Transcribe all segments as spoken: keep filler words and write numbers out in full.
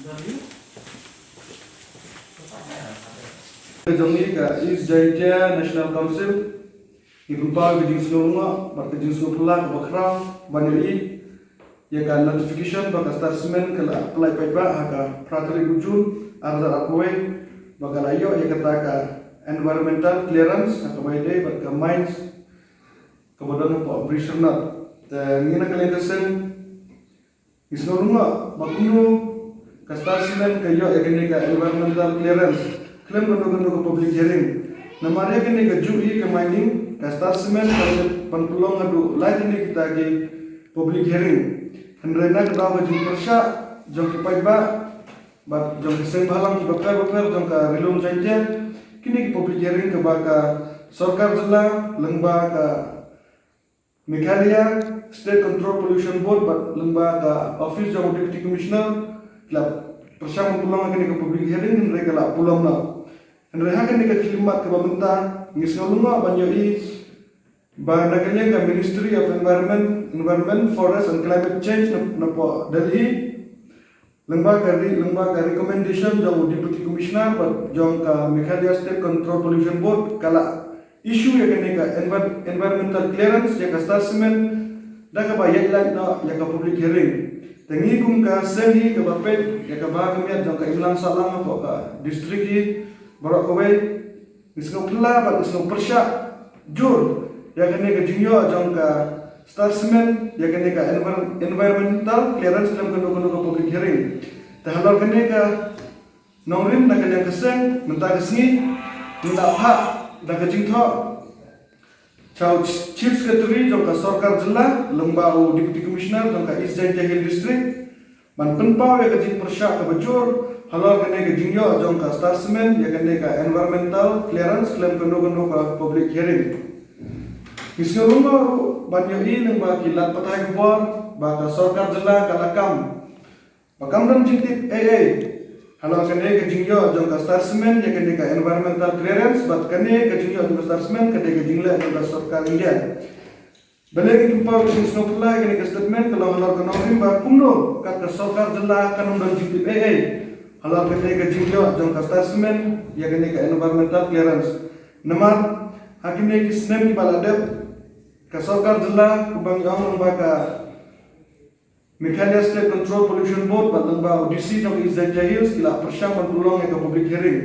Ka jong ngi ka East Jaintia National Council, ngi pynpaw ka jingsngewlyngngoh bad ka jingsngewphylla kaba khraw ban ïohi ïa ka notification ba ka Star Cement ka la pynlait paidbah ha ka phra tarik u Jun ar hajar arphew wei, ba ka la ïoh ïa kata ka environmental clearance ha kaba ïadei bad ka mines kaba don hapoh Bri Shyrnot. Te ngi na ka liang ka seng ngi sngew lyngngoh ba kumno ka Star Cement ka ïoh ïa kane ka environmental clearance khlem kano kano ka public hearing. Namar ïa kane ka juh hi ka mining, ka Star Cement ka la dep ban pynlong haduh lai tylli kita ki public hearing. Hynrei na ka daw ka jingpyrshah jong ki paidbah bad jong ki seng bhalang kiba pher bapher jong ka Ri Lum Jaintia, kine ki public hearing kaba ka sorkar jylla lyngba ka Meghalaya State Control Pollution Board bad lyngba ka office jong u Deputy Commissioner ki la pyrshang ban pynlong ïa kane ka public hearing, hynrei ka la pynlong noh. Hynrei ha kane ka khyllipmat kaba mynta ngi sngew lyngngoh ban ïohi ba na ka liang ka Ministry of Environment, Environment, Forest and Climate Change na, napoh Delhi, lyngba ka ri, lyngba ka recommendation jong u Deputy Commissioner bad jong ka Meghalaya State Control Pollution Board ka la issue ïa kane ka envir-, environmental clearance ïa ka Star Cement da kaba ïaid lait noh ïa ka public hearing. Te ngi kum ka seng hi kaba peit ïa kaba ka miat jong ka imlang sahlang hapoh ka district hi baroh kawei, ngi sngew phylla bad ngi sngew pyrshah jur ïa kane ka jingïoh jong ka Star Cement ïa kane ka envir-, environmental clearance khlem kano kano ka public hearing. Te halor kane ka nongrim na ka liang ka seng mynta ka sngi ngi la phah da ka jingthoh sha u Chief Secretary jong ka sorkar jylla lyngba u Deputy Commissioner jong ka East Jaintia Hills District ban pynpaw ïa ka jingpyrshah kaba jur halor kane ka jingïoh jong ka Star Cement ïa kane ka environmental clearance khlem kano kano ka public hearing. Ngi sngew lyngngoh ruh ban ïohi lyngba ki lad pathai khubor ba ka sorkar jylla ka la kam ba kam don jingtip ei ei halor kane ka jingïoh jong ka Star Cement ïa kane ka environmental clearance bad kane ka jingïoh jong ka Star Cement ka dei ka jingleh jong ka sorkar India. Balei ngi pynpaw ka jingsngewphylla ïa kane ka statement ka long halor ka nongrim ba kumno kat ka sorkar jylla kan ym don jingtip ei ei halor kane ka jingïoh jong ka Star Cement ïa kane ka environmental clearance. Namar ha kine ki snem kiba la dep ka sorkar jylla kumba ngi ong lyngba ka Meghalaya State Control Pollution Board bad lyngba u D C jong ka East Jaintia Hills ki la pyrshang ban pynlong ïa ka public hearing.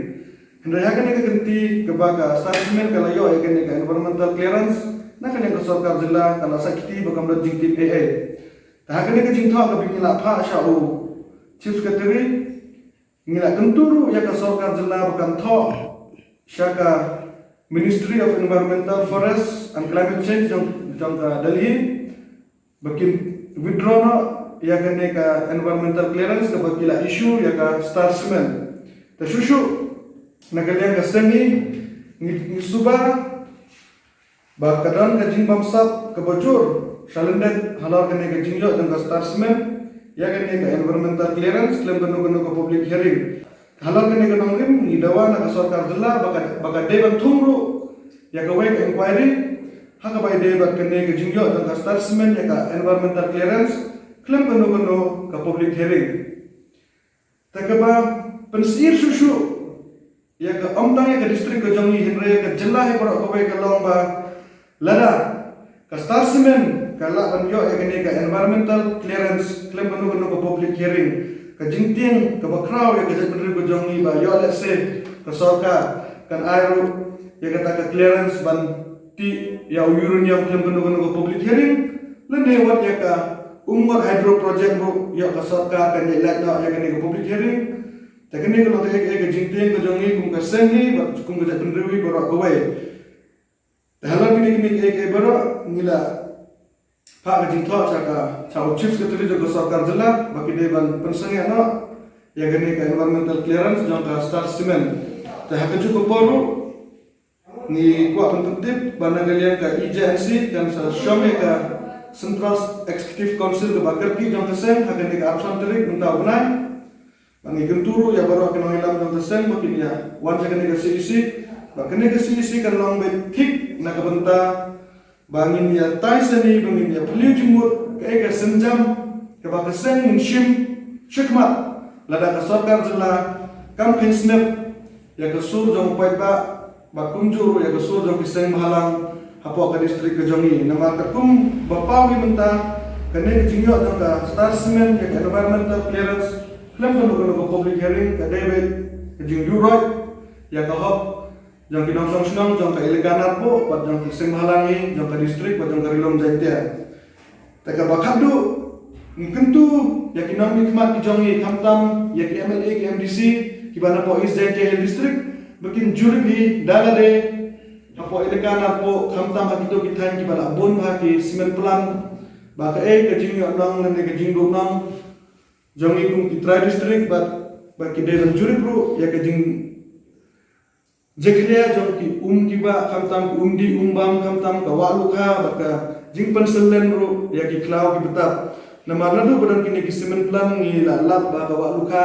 Hynrei ha kane ka kynti kaba ka Star Cement ka la ïoh ïa kane ka environmental clearance na ka liang ka sorkar jylla ka la sah kti ba kam don jingtip ei ei. Te ha kane ka jingthoh kaba ngi la phah sha u Chief Secretary ngi la kyntu ruh ïa ka sorkar jylla ba kan thoh sha ka Ministry of Environmental, Forest and Climate Change jong, jong ka Delhi ba kin withdraw noh ïa kane ka environmental clearance kaba ki la issue ïa ka Star Cement. Te shuh shuh na ka liang ka seng hi ngi, ngi suba ba ka don ka jingbamsap kaba jur sha lyndet halor kane ka jingïoh jong ka Star Cement ïa kane ka environmental clearance khlem kano kano ka public hearing. Halor kane ka nongrim ngi dawa na ka sorkar jylla ba ka, ba ka dei ban thung ruh ïa kawei ka inquiry ha kaba ïadei bad kane ka jingïoh jong ka Star Cement ïa ka environmental clearance khlem kano kano ka public hearing. Te kaba pynsyier shuh shuh ïa ka, ym tang ïa ka district ka jong ngi hynrei ïa ka jylla hi baroh kawei ka long ba lada ka Star Cement ka lah ban ïoh ïa kane ka environmental clearance khlem kano kano ka public hearing, ka jingtieng kaba khraw ïa ka jaitbynriew ka jong ngi ba ïoh lehse ka sorkar kan ai ruh ïa kata ka clearance ban tih ïa u uranium khlem kano kano ka public hearing, lane wat ïa ka Umngot hydro project ruh ïoh ka sorkar kan ïaid lait noh ïa kane ka public hearing. Te kane ka long kaei kaei ka jingtieng ka jong ngi kum ka seng hi bad kum ka jaitbynriew hi baroh kawei. Te halor kine kine kaei kaei baroh ngi la phah ka jingthoh sha ka, sha u Chief Secretary jong ka sorkar jylla ba ki dei ban pynsangeh noh ïa kane ka environmental clearance jong ka Star Cement. Te ha kajuh ka por ruh ngi kwah ban pyntip ba na ka liang ka E J N C kan sa shong ïa ka Central Executive Council kaba kyrkieh jong ka seng ha kane ka arphew san tarik mynta u bnai. Ba ngi kyntu ruh ïa baroh ki nongïalam jong ka seng ba kin ïa wan sha kane ka C E C, ba kane ka C E C kan long beit thik na ka bynta ba ngin ïa tai sani, ba ngin ïa phylliew jingmut kaei ka sienjam kaba ka seng ngin shim shakhmat Lada ka sorkar jylla kam kheiñ snep ïa ka sur jong u paidbah bad kumjuh ruh ïa ka sur jong ki seng bhalang hapoh ka district ka jong ngi. Namar katkum ba paw hi mynta, kane ka jingïoh jong ka Star Cement ïa ka environmental clearance khlem kano kano ka public hearing ka dei beit ka jingïuhroit ïa ka hok jong ki nongshong shnong jong ka Elaka Narpuh bad jong ki seng bhalang hi jong ka district bad jong ka Ri Lum Jaiñtia. Te kaba khatduh, ngi kyntu ïa ki nongmihkhmat ki jong ngi, khamtam ïa ki M L A, ki M D C kiba na hapoh East Jaintia Hills District, ba kin jurip hi da lade hapoh Elaka Narpuh, khamtam ha kito ki thaiñ kiba la bun bha ki cement plant, ba kaei ka jingïoh nong ne ka jingduh nong jong ngi kum ki trai district, bad ba ki dei ban jurip ruh ïa ka jing jakhlia jong ki um kiba, khamtam ki um dih um bam, khamtam ka wah lukha bad ka jingpynsyllem ruh ïa ki khlaw ki btap. Namar naduh ba don kine ki cement plant ngi la lap ba ka wah lukha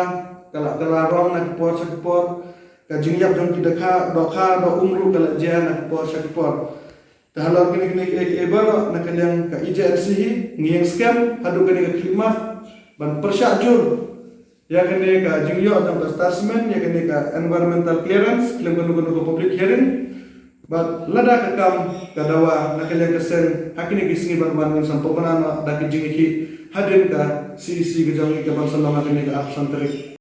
ka la, ka la rong na ki por sha ki por, ka jingïap jong ki dohkha, dohkha doh um ruh ka la jia na ki por sha ki por. Te halor kine kine kiei kiei baroh, na ka liang ka E J N C hi ngi ïeng skhem haduh kane ka khyllipmat ban pyrshah jur ïa kane ka jingïoh jong ka Star Cement ïa kane ka environmental clearance khlem kano kano ka public hearing. Bad lada ka kam ka dawa na ka liang ka seng, ha kine ki sngi ban wan ngin sa pynbna noh da ka jingïakhih hadien ka C E C ka jong ngi ka ban sa long ha kane ka arphew san tarik.